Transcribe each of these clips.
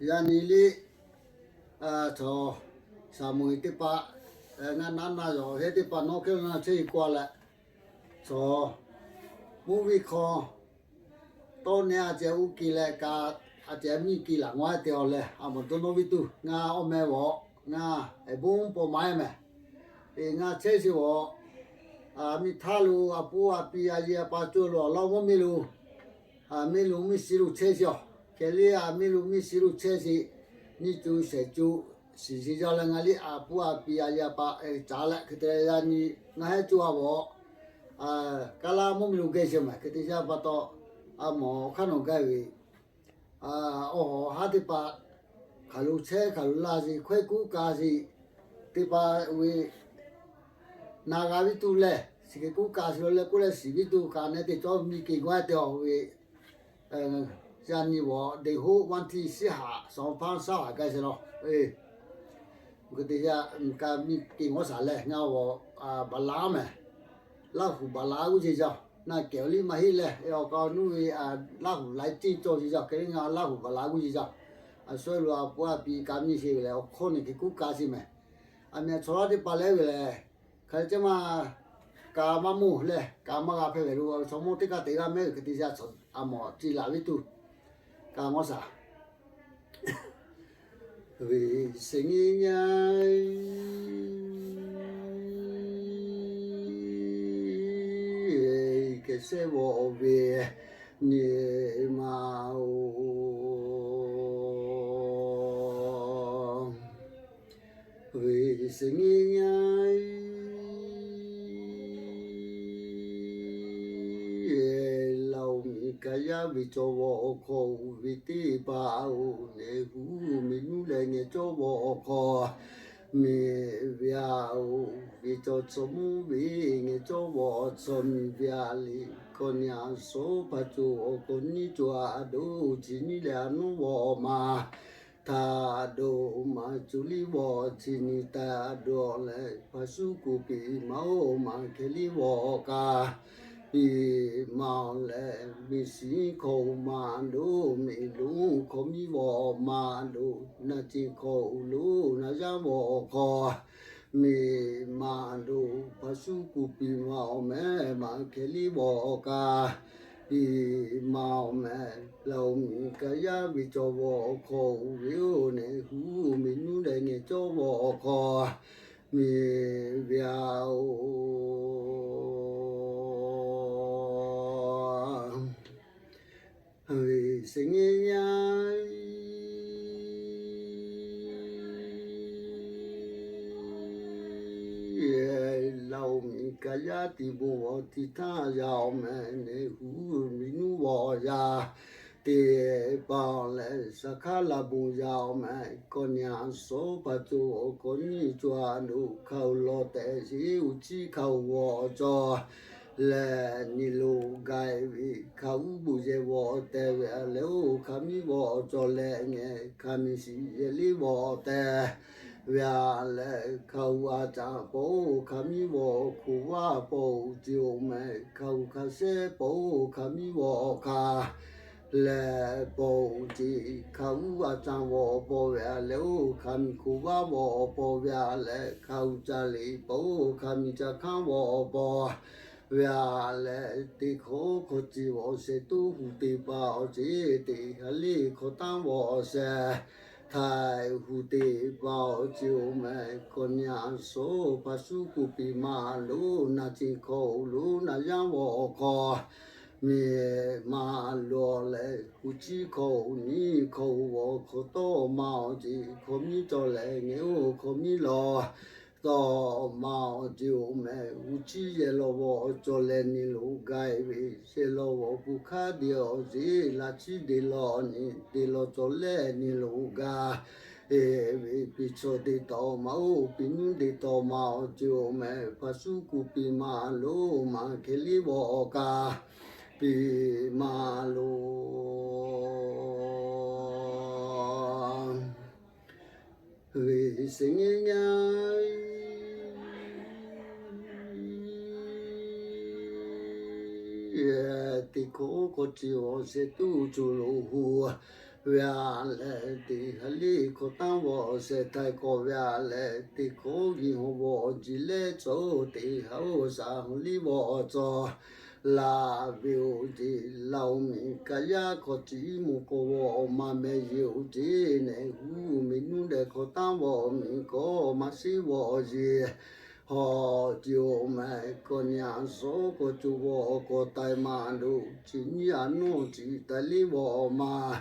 Yaꞈ nyi liˇ, chaw shaˍ moˍ teˇ hpaˍ, ngaˬ naˆ na yawˬ hehˉ teˇ hpaˍ nawˉ hkehˉ lo na chehˇ-e k'oˆ leh, chaw mvuhˇ viˇ hk'aw tawˇ nehˬ a ceh uˉ ke leh ka, a ceh miˇ ke laˬ ngaw-e te-a leh, a mawˬ dawˇ nawˇ viˇ tuˬ ngaˬ awˬ meh vawˬ, ngaˬ ehˉ bon paw ma-e mehˬ. Eˬ, ngaˬ chehˇ sheˍ vawˬ, miˬ htaˇ lo a puˉ a pi a yehˬ a pa cawˬ lo awˬ lawn mvuhˇ miˬ lo, miˬ lo miˬ shiˍ lo chehˇ sheˍ-a. Hkeh liˇ a miˬ lo miˬ shiˍ lo chehˇ sheˍ, nyiˇ cuˇ shehˍ cuˇ shiˍ shiˍ jaˇ leh ngaˬ liˇ a puˉ a pi a yehˬ a pa caˉ leh hk'e te leh yaꞈ nyi ngaˬ hehˉ cawˬ-a vawˬ, Kaˉlaˇ mvuhˇ miˬ lo geh sheˍ mehˬ. Hk'e te yaˇ pa taw, a mawˬ hk'aˇ nawˬ gaˇ ve awˬ haˉ teˇ hpaˍ hk'aˬ lo chehˇ hk'aˬ lo laˇ sheˍ, hkawehˇ kuˉ ka sheˍ, teˇ hpaˍ ve na g'a viˇ tuˬ lehˬ, shiˍ hk'e kuˉ ka sheˍ lo leh k'oˆ leh shiˍ viˇ tuˬ kaꞈ nehˬ teˇ cawˇ miˬ ke g'aw-e te-a ve, yaꞈ nyi vawˬ, deˬ hoˆ vaˇ htiˇ shiˉ haꞈ shaˍ hpaˇ shaˉ haꞈ gaˇ sheˍ law. Hk'e te yaꞈ nyi kaꞈ miˬ ke g'aw shaˍ leh ngaˬ vawˬ, baˬ laˉ mehˬ, Laˇ huˍ baˬ laˉ g'uˇ ce jaˇ. Na kehˬ awˬ liˇ maˇ heˆ leh, awˬ ka nuˇ ve Laˇ huˍ laiˉ ceuˬ cawˬ ce jaˇ. Hk'e te ngaˬ Laˇ huˍ baˬ laˉ g'uˇ ce jaˇ. A shu lo a puˉ a pi ka miˬ sheˍ ve lehˬ, awˬ hkawˇ nehˬ hk'e kuˉ ka sheˍ mehˬ. A mehˬ chaw laˇ teˇ hpaˍ leh ve lehˬ, hk'aˬ hk'e ceh maˇ ka maˇ mawˬ leh ka maˇ g'a hpehꞈ ve lo, chaw mawˇ teˇ kaˇ te g'a mehˉ ve hk'e te yaꞈ chaw a mawˬ ce laˬ viˇ tuˬ ka g'aw shaˍ. Ve seˍ nyi nya, kehˬ shehˇ vawˆ ve nyi ma-oˬ. Ve seˍ nyi nya, Laˇ oˬ miˬ kaꞈ yaˇ ve cawˇ vawˆ hk'aw oˬ ve teˇ hpaˍ oˬ, nehˬ huˉ miˬ nuˉ leh ngeh cawˇ vawˆ hk'aw miˬ ve a oˬ, ve cawˇ chaw mvuhˇ ve ngeh cawˇ vawˆ chaw miˬ ve a le, hkawˇ nyi a shawˉ hpaˇ cawˬ awˬ hk'aw nyiˇ cawˬ a doˬ chi nyiˇ leh a nuˇ vawˆ ma htaꞈ doˬ maˇ cuˬ liˇ vawˆ chi nyi taˍ doˬ leh, hpaˍ shuˉ kuˬ piˍ maˇ oˬ maˇ hkeh liˇ vawˆ ka piˍ maˇ oˬ leh, miˬ shiˍ hkawˇ oˬ maˇ doˬ, miˬ lonˉ hkawˇ miˇ vawˆ maˇ doˬ, naˬ ceˬ hkawˇ oˬ lo naˬ yaˇ vawˆ hk'aw miˬ maˇ doˬ, hpaˍ shuˉ kuˬ piˍ maˇ oˬ mehˉ maˇ hkeh liˇ vawˆ ka piˍ maˇ oˬ mehˉ. Laˇ oˬ miˬ kaꞈ yaˇ ve cawˇ vawˆ hk'aw oˬ ve oˬ, nehˬ huˉ miˬ nuˉ leh ngeh cawˇ vawˆ hk'aw miˬ ve a oˬ. Ve seˍ nyi nya, Laˇ oˬ miˬ kaꞈ yaˇ tiꞈ bon vawˬ tiꞈ htaˇ yaˇ oˬ mehˉ, nehˬ huˉ miˬ nuˉ vawˬ yaˇ teˇ hpaˍ leh, shaˍ hkaˉ laˇ bon yaˇ oˬ mehˉ, hkawˇ nyi a shawˉ hpaˇ cawˬ awˬ hk'aw nyiˇ cawˬ a doˬ, hkaˇ oˬ lawˬ tehꞈ sheˍ, oˇ chiˇ hkaˇ oˬ vawˬ cawˬ leh nyi lo gaˬ ve, hkaˇ uˉ bon yehˬ vawˬ tehꞈ ve a leh oˬ, hk'aˬ miˇ vawˬ cawˬ leh ngeh, hk'aˬ miˇ shiˍ yehˬ liˇ vawˬ tehꞈ ve a leh, hkaˇ uˉ a caˍ paw oˬ, hk'aˬ miˇ vawˬ hk'oꞈ vaˇ paw oˬ ce oˬ mehˉ, hkaˇ uˉ hk'a shehˉ paw oˬ, hk'aˬ miˇ vawˬ hk'a leh paw oˬ ce, hkaˇ uˉ a caˍ vawˬ paw ve a leh oˬ, hk'aˬ miˇ hk'oꞈ vaˇ vawˬ paw ve a leh, hkaˇ uˉ ca liꞈ paw oˬ, hk'aˬ miˇ ca hkanˉ vawˬ paw ve a leh, teˇ hkawˇ hkawˇ ce vawˬ shehˍ tuˉ hu teˇ paˍ awˬ ce, teˇ ha liˇ hkawˇ tanˉ vawˬ shehˍ htaiˍ hu teˇ paˍ awˬ ce oˬ mehˉ, hkawˇ nyi a shawˉ hpaˇ shuˉ kuˬ piˍ maˇ lo, naˬ ceˬ hkawˇ oˬ lo naˬ yaˇ vawˬ hk'aw miˬ maˇ lo leh, hu chiˇ hkawˇ oˬ nyiˇ hkawˇ oˬ vawˬ hk'aw tawˇ maˇ awˬ ce, hk'aˬ miˇ cawˬ leh ngeh oˬ hk'aˬ miˇ lawˬ tawˇ maˇ awˬ ce oˬ mehˉ, hu chiˇ yehˬ lawˬ vawˬ cawˬ leh nyi lo gaˬ ve, yehˬ lawˬ vawˬ pun hk'aˇ de awˬ ce, laꞈ chiˉ de lawˬ nyi de lawˬ cawˬ leh nyi lo gaˬ ve, piˇ chaw de tawˇ maˇ oˬ, piˇ nuˉ de tawˇ maˇ awˬ ce oˬ mehˉ, hpaˇ shuˉ kuˬ piˍ maˇ lo maˇ hkeh liˇ vawˬ ka piˍ maˇ lo. Ve seˍ nyi nya, teˇ hkawˇ hkawˇ ce vawˬ shehˍ tuˉ co lo hu ve a leh, teˇ ha liˇ hkawꞈ tanˇ vawˬ shehˍ htaiˍ k'awꞈ ve a leh, teˇ hkawꞈ geh haw vawˬ ji leh cawˬ-oˬ, teˇ ha oˇ shaˍ haw liˇ vawˬ cawˬ laˬ ve oˬ ceˇ. Laˇ oˬ miˬ kaˍ yaˇ hk'aw ciˉ mvuh k'o vawˬ maˇ meh yeˬ oˬ ceˇ. Nehˬ huˉ miˬ nuˉ leh hkawꞈ tanˇ vawˬ miˬ k'awꞈ maˇ shiˉ vawˬ yeˬ. Hawˬ ceˇ oˬ meh, kawˇ nyi a suhˉ k'awꞈ co vawˬ k'awꞈ taiˍ maˍ loˬ, chi nyiˇ a nawˇ ciˍ taiˍ liˇ vawˬ maˍ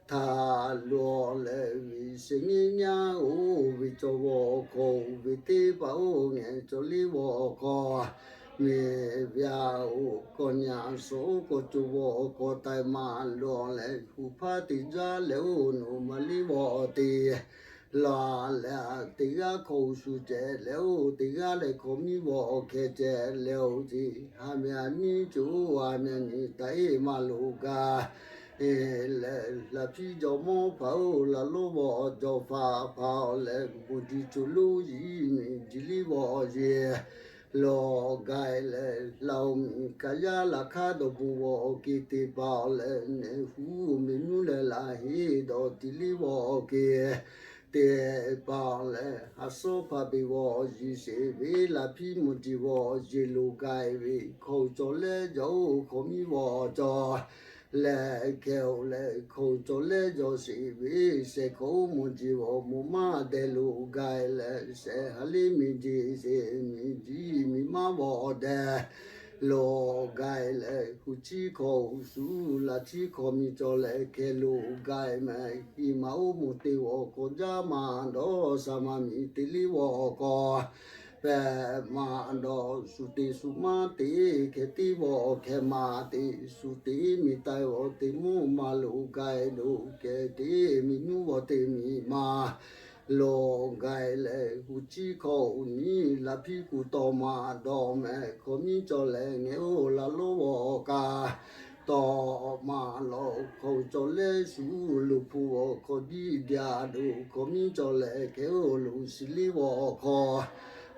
htaꞈ loˬ leh, ve shehˍ nyiˇ nyaˇ oˇ ve cawˬ vawˬ hk'aw, ve teˇ hpaˍ oˇ ngehˬ cawˬ liˇ vawˬ hk'aw, miˬ ve a oˬ, kawˇ nyi a suhˉ k'awꞈ co vawˬ k'awꞈ taiˍ maˍ loˬ leh, huˍ hpaˇ teˇ jaˇ leh oˇ nawˬ maˇ liˇ vawˬ te laˬ leh, teˇ g'aˇ hk'aw oˇ shu ceh leh oˇ, teˇ g'aˇ leh hk'aw miˇ vawˬ hkeh ceh leh oˇ ceˇ. Ha meh a nyiˇ co a meh nyi taˍ eˇ maˇ loˬ gaˇ leh, laˬ hpiˇ jawˇ mawˇ hpaˍ oˇ laˬ lonˉ vawˬ jawˇ hpaˍ hpaˍ leh, bon ji co lonˉ yiˇ miˬ ji liˇ vawˬ yeˬ loˬ gaˇ leh, laˇ oˬ miˬ kaˍ yaˇ laꞈ hk'aˇ dawˬ bon vawˬ ke teˇ hpaˍ leh, nehˬ huˉ miˬ nuˉ leh laꞈ heˆ dawˬ tiˍ liˇ vawˬ ke teˇ hpaˍ leh, ha suhˉ hpaˍ beˬ vawˬ yeˬ sheˍ ve, laˬ hpiˇ mvuh ji vawˬ yeˬ loˬ gaˇ ve, hk'aw cawˬ leh jawˇ oˇ hk'aw miˇ vawˬ cawˬ leh hkeh oˬ leh, hk'aw cawˬ leh jawˇ sheˍ ve, shehˍ hk'aw oˇ mvuh ji vawˬ mvuh maˇ deh loˬ gaˇ leh, shehˍ ha liˇ miˬ ji sheˍ miˬ ji miˬ maˇ vawˬ deh loˬ gaˇ leh, huˍ ciˉ hk'aw oˇ shu laˬ ciˉ hk'aw miˬ cawˬ leh hkeh loˬ gaˇ meh, hiˍ maˍ oˇ mvuh te vawˬ k'awꞈ jaˇ maˇ dawˇ sha maˇ miˬ te liˇ vawˬ k'awꞈ pehˬ maˇ dawˇ, shu te shu maˇ te hkeh tiˉ vawˬ hkeh maˇ te, shu te miˬ taiˍ vawˬ te mvuhˇ maˇ loˬ gaˇ loˬ, hkeh te miˬ nuˉ vawˬ te miˬ maˇ loˬ gaˇ leh, huˍ ciˉ hk'aw oˇ nyi laˬ hpiˇ kuˬ tawˇ maˇ dawˇ meh, hk'aw miˇ cawˬ leh ngehˬ oˇ laˬ lonˉ vawˬ kaꞈ tawˇ maˇ lawˬ, hk'aw cawˬ leh shu loˬ hpu vawˬ hk'aw jiˇ jaˇ doˬ, hk'aw miˇ cawˬ leh hkeh oˇ loˬ shiˍ liˇ vawˬ hk'aw,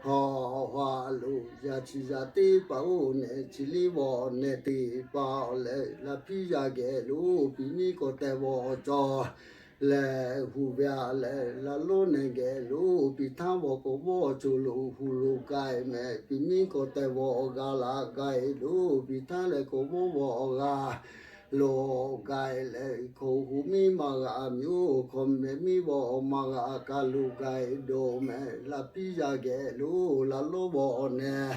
hawˬ ha loˬ yaˇ chi yaˇ teˇ hpaˍ oˇ nehˬ chi liˇ vawˬ nehˬ teˇ hpaˍ leh, laˬ hpiˇ yaˇ geh loˬ piˇ miˉ k'awꞈ teh vawˬ cawˬ leh, huˍ ve a leh laˬ lonˉ nehˬ geh loˬ piˇ htaˇ vawˬ k'awꞈ vawˇ co loˬ huˍ loˬ gaˇ meh, piˇ miˉ k'awꞈ teh vawˬ g'a laˬ gaˇ loˬ piˇ htaˇ leh k'awꞈ vawˇ vawˬ g'a loˬ gaˇ leh, hk'aw huˍ miˉ maˇ g'a miˬ oˇ hk'aw meh miˉ vawˬ maˇ g'a kaˇ loˬ gaˇ doˬ meh, laˬ hpiˇ yaˇ geh loˬ laˬ lonˉ vawˬ nehˬ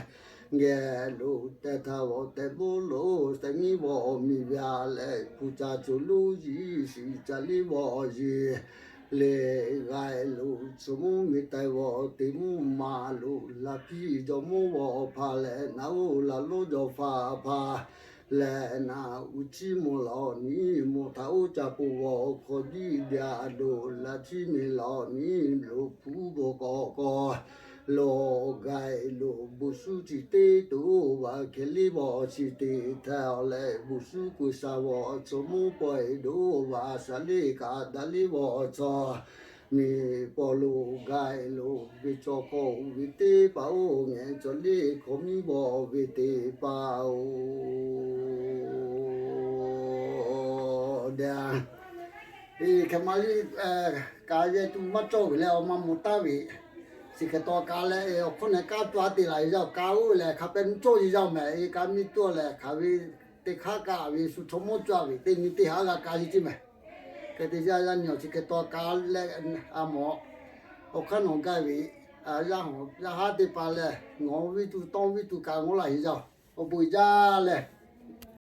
geh loˬ teh htaˇ vawˬ teh boˆ loˬ teh miˉ vawˬ miˬ ve a leh, hpu ca co lonˉ yiˇ shiˍ ca liˇ vawˬ yeˬ leh g'a loˬ, chaw mvuhˇ miˬ taiˍ vawˬ te mvuhˇ maˇ loˬ, laˬ hpiˇ jawˇ mawˇ vawˬ hpaˍ leh naˬ oˇ laˬ lonˉ jawˇ hpaˍ hpaˍ leh naˬ uˉ chiˇ mvuh lawˬ nyi mvuh htaꞈ oˇ ca po vawˬ hk'aw jiˇ jaˇ doˬ, laˬ chiˇ miˬ lawˬ nyi loˬ hpu gawˬ k'awꞈ k'awꞈ loˬ gaˇ loˬ, bon shuˉ chi teˇ to vaˬ hkeh liˇ vawˬ chi teˇ htaˇ leh, bon shuˉ k'oˆ sha vawˬ chaw mvuhˇ pawehˇ doˬ vaˬ shaˍ liˇ kaꞈ daꞈ liˇ vawˬ chaw miˬ paw loˬ gaˇ loˬ, ve cawˬ hk'aw oˇ ve teˇ hpaˍ oˇ ngehˬ cawˬ liˇ hk'aw miˉ vawˬ ve teˇ hpaˍ oˬ. Deꞈ, hk'e maˇ liˇ kaꞈ yehˬ tuˬ maˇ cawˬ ve leh awˬ maˇ mawˬ taˍ ve, chi hk'e taw kaꞈ leh awˬ hk'oˆ nehˬ kaˇ tuˬ a te laˬ ve yaˇ kaˇ oˇ leh hk'a pehꞈ nuˇ cawˇ ve yaˇ meh, e kaˇ miˇ tuˬ leh hk'aˬ ve teˇ hk'aˇ kaꞈ ve shu chaw mawˇ cawˬ ve teˇ nyi teˇ haˉ g'a kaˇ yeˬ ceˇ meh. Hk'e te yaˇ yaˇ nyi awˬ chi hk'e taw kaꞈ leh a mawˬ, awˬ hk'aˇ nawˬ gaˇ ve yaˇ haˉ teˇ hpaˍ leh ngawˬ viˇ tuˬ tawˇ viˇ tuˬ kaꞈ ngawˬ laˬ yeˬ yaˇ awˬ bon jaˇ leh,